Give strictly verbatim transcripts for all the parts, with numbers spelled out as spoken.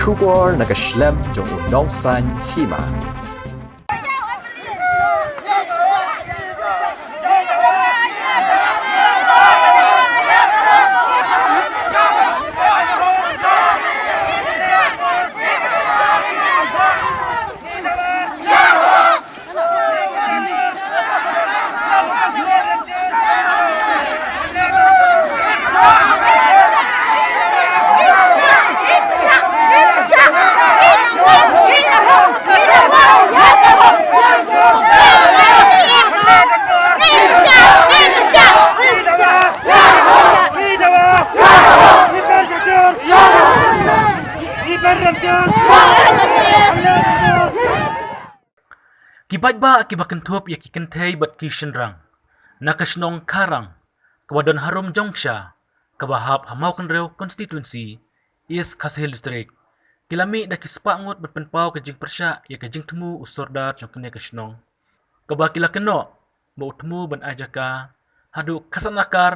Khubor na ka shlem jong u nongsan hima. Ki paidbah kiba kynthup ïa ki kynthei bad ki shynrang na ka shnong Kharang, kaba don harum jong Ksha, kaba hap ha Mawkynrew Constituency, East Khasi Hills District, ki la mih da ki spah ngut ban pynpaw ka jingpyrshah ïa ka jingthmu u sordar jong kane ka shnong, kaba ki la kynnoh ba u thmu ban ai jaka haduh khatsan akar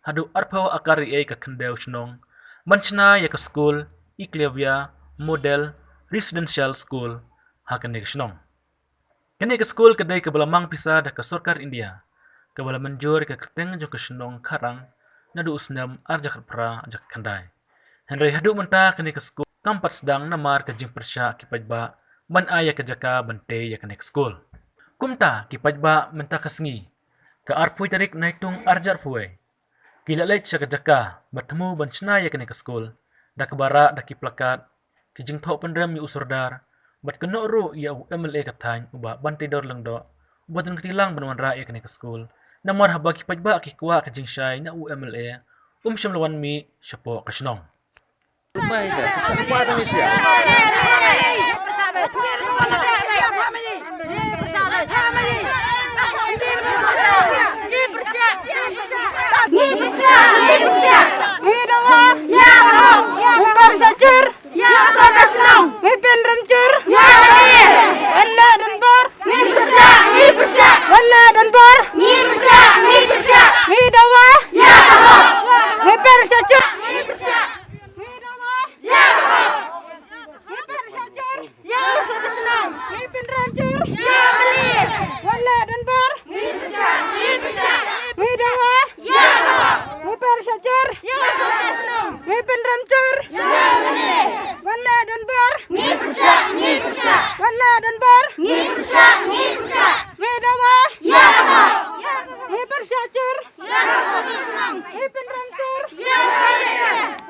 haduh arphew akar ïa ka khyndew shnong ban shna ïa ka skul Eklavya Model Residential School ha kane ka shnong. Kane ka skul ka dei kaba la mang pisa da ka sorkar India, kaba la mynjur ïa ka kyrteng jong ka shnong Kharang naduh u snem ar hajar khatphra, ar hajar khatkhyndai. Hynrei haduh mynta kane ka skul kam pat sdang namar ka jingpyrshah ki paidbah ban ai ïa ka jaka ban tei ïa kane ka skul. Kumta ki paidbah mynta ka sngi, ka arphew tarik Naitung ar hajar arphew, ki la leit sha ka jaka ba thmu ban shna ïa kane ka skul, da kaba rah da ki plakat, ki jingthoh pynrem ïa u sordar, bad kynnoh ruh ïa u M L A ka thaiñ, u Bah Banteidor Lyngdoh, uba don kti lang ban wanrah ïa kane ka skul. Namar haba ki paidbah ki kwah ka jingshai na u M L A, um shym la wan mih shapoh ka shnong. Ngi pyrshah jur. Ngi pynrem jur. Wan leh donbor. Ngi pyrshah, ngi pyrshah. Wan leh donbor. Ngi pyrshah, ngi pyrshah. Ngi dawa. Ngi pyrshah jur. Ngi dawa. Ngi pyrshah jur. Ngi pynrem jur. Wan leh donbor. Ngi pyrshah, ngi pyrshah. Ngi dawa. Ngi pyrshah jur. Ngi pynrem jur. Wan leh donbor. Ngi pyrshah, ngi pyrshah. Wan leh donbor. Ngi pyrshah, ngi pyrshah. Ngi dawa. Ngi pyrshah jur. Ngi pynrem jur.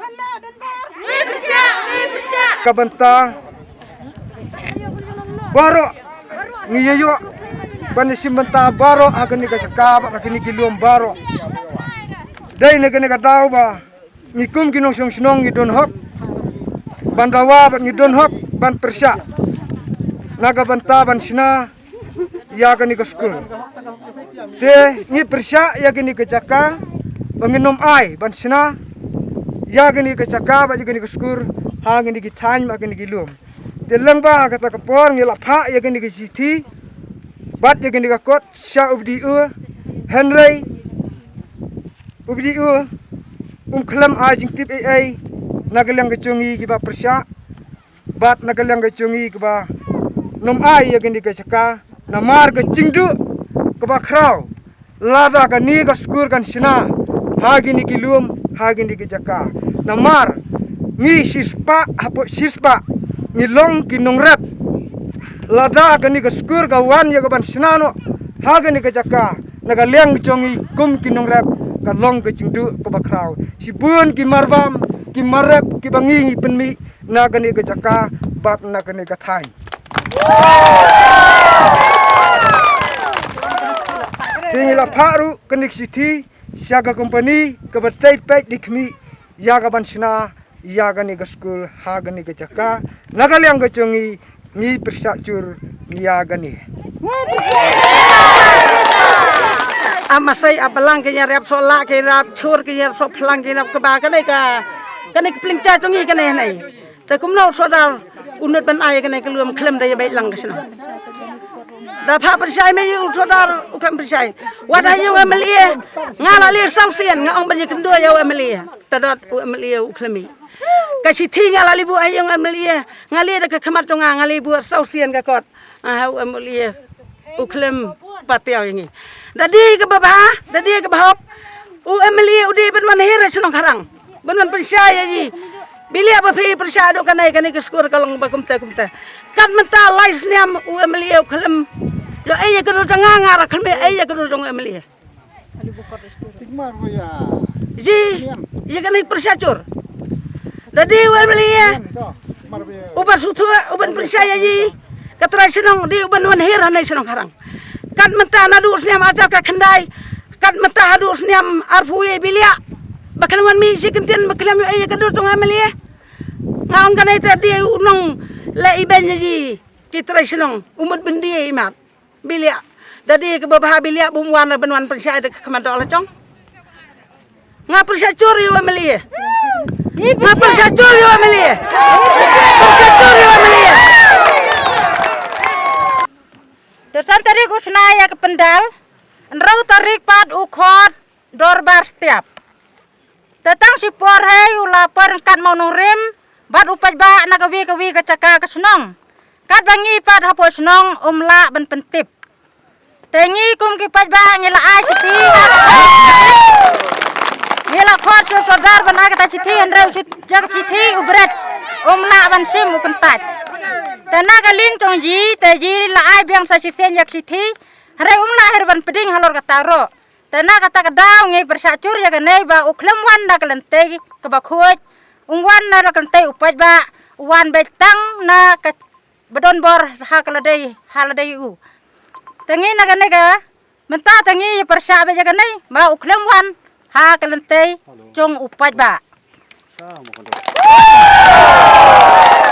Wan leh donbor. Ngi pyrshah, ngi pyrshah. Ka bynta baroh ngi ïa ïoh ban ïashim bynta baroh ha kane ka jaka bad ha kine ki lum baroh. Dei na kane ka daw ba ngi kum ki nongshong shnong ngi don hok ban dawa bad ngi don hok ban pyrshah na ka bynta ban shna ïa kane ka skul. Te ngi pyrshah ïa kane ka jaka ba ngin ym ai ban shna ïa kane ka jaka bad ïa kane ka skul ha kine ki thaiñ bad ha kine ki lum. Te lyngba kata ka por ngi la phah ïa kane ka shithi bad ïa kane ka kot sha u B D O, hynrei u B D O um khlem ai jingtip ei ei na ka liang ka jong ngi kiba pyrshah bad na ka liang ka jong ngi kiba nym ai ïa kane ka jaka namar ka jingduh kaba khraw. Lada kane ka skul kan shna ha kine ki lum, ha kine ki jaka, namar ngi shispah hapoh shispah ngi long ki nongrep. Lada kane ka skul ka wan ïa ka ban shna noh ha kane ka jaka, na ka liang jong ngi kum ki nongrep ka long ka jingduh kaba khraw. Shibun ki marbam, ki marep kiba ngi ngi pynmih na kane ka jaka bad na kane ka thaiñ. Te ngi la phah ruh kane ka shithi sha ka kompani kaba tei peit dei khmih ïa ka ban shna ïa kane ka skul ha kane ka jaka. Na ka liang ka jong ngi, ngi pyrshah jur ïa kane. Ap masai, ap balang ki ïarap, sohlah ki ïarap, chur ki ïarap, sohphlang ki ïarap, kaba kane ka, kane ka pynlong cha jong ngi kane. Te kumno u sordar u nud ban ai kane ka lum khlem da ïa beit lang ka shnong. Da pha pyrshah me ïa u sordar u khlem pyrshah. Wat ha ïa u M L A. Nga la leh saw sien nga ong ban ïa kynduh ïa u M L A. Tadot u M L A u khlem ïa. Ka shithi nga la leh buh ha ïa u M L A. Nga leh da ka khmat jong nga, nga leh buh saw sien ka kot. Ah, u M L A u khlem patiaw ïa ngi. Da dei kaba bha, da dei kaba hok. U M L A u dei ban wan hiar shnong Kharang. Ban wan pyrshah ïa ji. Bilia ba phi pyrshah dok kane kane ka skur ka long ba kumta kumta. Kat mynta lai snem u M L A u khlem. Ïoh ai ïa ka dur jong nga, nga ra khlem ai ïa ka dur jong u M L A. Ji, ïa kane pyrshah chur. Da dei u M L A. U ban suthu, u ban pyrshah ïa ji. Ka trai shnong dei u ban wan hiar hanai shnong Kharang. Kat mynta naduh snem ajar ka khyndai. Kat mynta haduh snem arphew ïa bilia. Ba khlem wan mih shi kyntien ba khlem ïoh ai ïa ka dur jong u M L A. Nga ong kane te dei u nong la i ben ïa ji. Ki trai shnong u mut byndi i mat. Bilia. Da dei kaba bha bilia bym wan ban wan pyrshah da ka khmat dok la jong. Nga pyrshah chur ïa u M L A. Nga pyrshah chur ïa u M L A. Pyrshah chur ïa u M L A. Te san tarik u shna ïa ka pandal. Hynriew tarik pat u khot dorbar stiap. Te tang shipor hei u la poi ryngkat ma u nongrim bad u paidbah na kawei kawei ka jaka ka shnong. Katba ngi pat hapoh shnong um lah ban pyntip. Te ngi kum ki paidbah ngi la ai shithi. Ngi la khot sha u sordar ban ai kata shithi hynrei u shit-, ïa ka shithi u bret. Um lah ban shim u kyntait. Te na ka liang jong ji te ji la ai biang sa shisien ïa ka shithi. Hynrei um lah her ban pdiang halor kata ruh. Te na kata ka daw ngi pyrshah chur ïa kane ba u khlem wan na ka lynti kaba khuid. Um wan na ka lynti u paidbah, u wan beit tang na kaba don bor ha ka lade, ha lade u. Te ngi na kane ka mynta te ngi pyrshah beit ïa kane ba u khlem wan ha ka lynti jong u paidbah.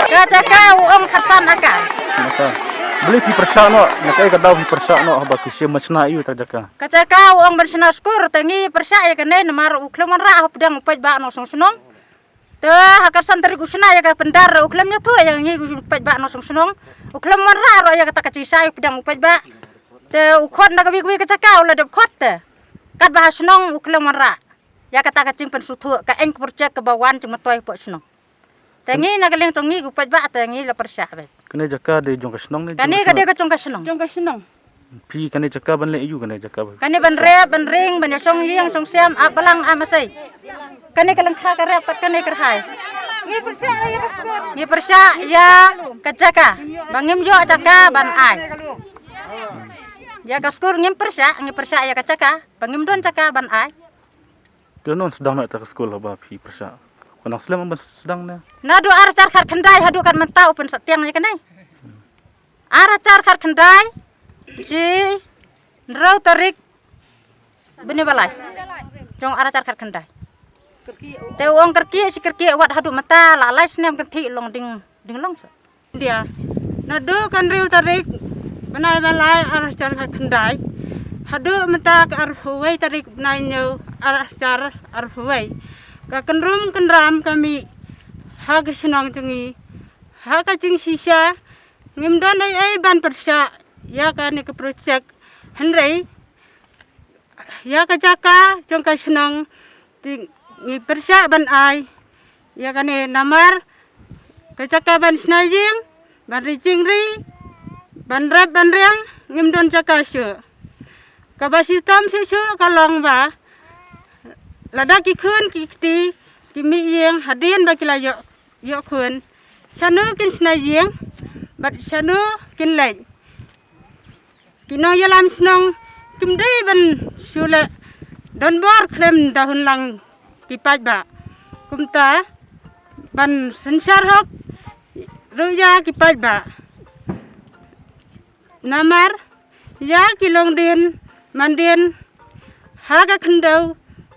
Ka jaka u ong khatsan aka. Naka. Beli phi pyrshah noh, naka ka daw phi pyrshah noh haba ki shim ban shna ïa ka jaka. Ka jaka u ong ban shna skur te ngi pyrshah ïa kane namar u khlem wanrah hapdeng u paidbah noh song shnong. Te ha khatsan tarik u shna ïa ka pyndar u khlem ïathuh ïa ngi u paidbah noh song shnong. U khlem wanrah ruh ïa kata ka jingshai hapdeng u paidbah. Te u khot na kawei kawei ka jaka u la dep khot te. Katba ha shnong u khlem wanrah. Ïa kata ka jingpynsngewthuh ka eng ka projek kaba wan jingmyntoi hapoh shnong. Te ngi na ka liang jong ngi u paidbah te ngi la pyrshah beit. Kane jaka dei jong ka shnong ne? Kane ka dei ka jong ka shnong. Jong ka shnong. Phi kane jaka ban leh ïa u kane jaka ba. Kane ban rep ban ring ban ïa shong ïing shong sem ap balang ap masai. Kane ka lyngkha ka rep pat kane ka rhai. Ngi pyrshah ïa ka jaka ba ngim ïoh jaka ban ai. Ïa ka skur ngim pyrshah, ngi pyrshah ïa ka jaka ba ngim don jaka ban ai. Te non sdang na ta ka skul haba phi pyrshah? Ka nang slem ban sdang ne? Naduh ar hajar khatkhyndai haduh kat mynta u pynsahteng ïa kane. Ar hajar khatkhyndai, shi hynriew tarik bnai ba lai. Jong ar hajar khatkhyndai. Te u ong kyrkieh shi kyrkieh wat haduh mynta la lai snem kynthih long ding, ding long sa. India. Naduh ka hynriew tarik bnai ba lai ar hajar khatkhyndai haduh mynta ka arphew wei tarik bnai hynñiew ar hajar arphew wei. Ka kynrum kynram ka mih ha ka shnong jong ngi. Ha ka jingshisha ngim don ei ei ban pyrshah ïa kane ka projek. Hynrei ïa ka jaka jong ka shnong te ngi pyrshah ban ai ïa kane namar ka jaka ban shna ïing, ban ri jingri, ban rep ban riang ngim don jaka shuh. Kaba shitom shuh shuh ka long ba lada ki khun ki kti ki mih ïing hadien ba ki la ïoh, ïoh khun, shano kin shna ïing bad shano kin leit. Ki nongïalam shnong kim dei ban shu leh donbor khlem da hun lang ki paidbah. Kumta ban synshar hok ruh ïa ki paidbah. Namar ïa ki longdien mandien ha ka khyndew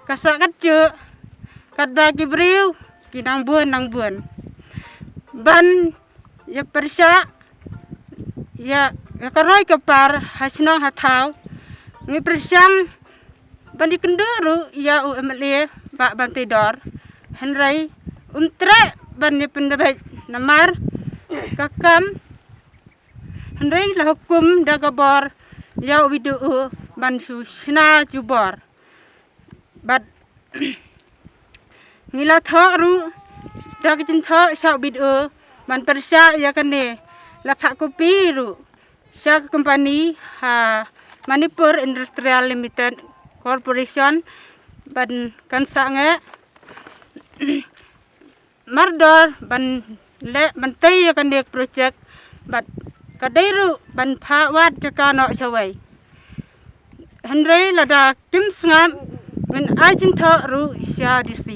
ka sah ka jyh katba ki briew ki nang bun nang bun. Ban ïa pyrshah ïa ka roi ka par ha shnong ha thaw. Ngi pyrshang ban ïa kynduh ruh ïa u M L A Bah Bantei Dor. Hynrei um treh ban ïa pyndep namar ka kam Hynrei la hukum da ka bor ïa u B D O ban shu shna jubor. Bad ngi la thoh ruh da ka jingthoh sha u B D O ban pyrshah ïa kane, la phah kopi ruh sha ka company, ha, Manipur Industrial Limited Corporation, ban kan sangeh mardor ban leh ban tei ïa kane ka project, bad ka dei ruh ban phah wad jaka noh shawei. Hynrei lada kim sngap, ngin ai jingthoh ruh sha D C.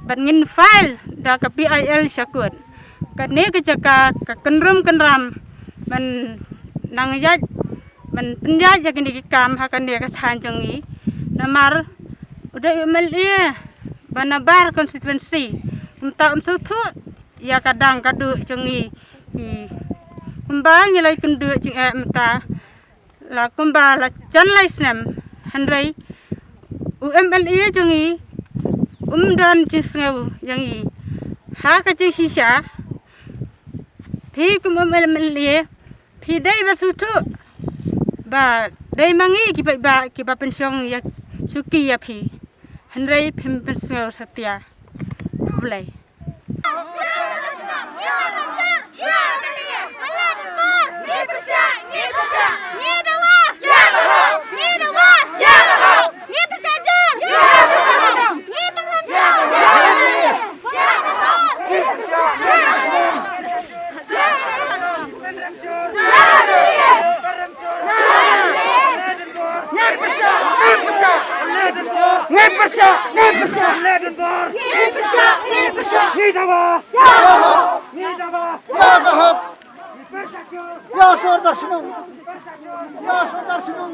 Bad ngin file da ka P I L sha court. Kane ka jaka ka kynrum kynram ban nang ïaid, ban pynïaid ïa kane ki kam ha kane ka thaiñ jong ngi. Namar u dei u M L A ba na bar constituency, kumta um sngewthuh ïa ka dang ka duh jong ngi. Ki, kumba ngi la ïakynduh jingeh mynta la kumba la jan lai snem, hynrei u M L A jong ngi um don jingsngew ïa ngi. Ha ka jingshisha, phi kum u M L A phi dei ba sngewthuh ba dei ma ngi ki paidbah kiba pynshong ïa shuki ïa phi, hynrei phim pynsngew satia. Khublei. Ngi pyrshah, ngi pyrshah, ngi pyrshah. Ngi pyrshah, ngi pyrshah. Ngi dawa. Ngi dawa. Ngi pyrshah. Ya Sordar Shnong. Ya Sordar Shnong.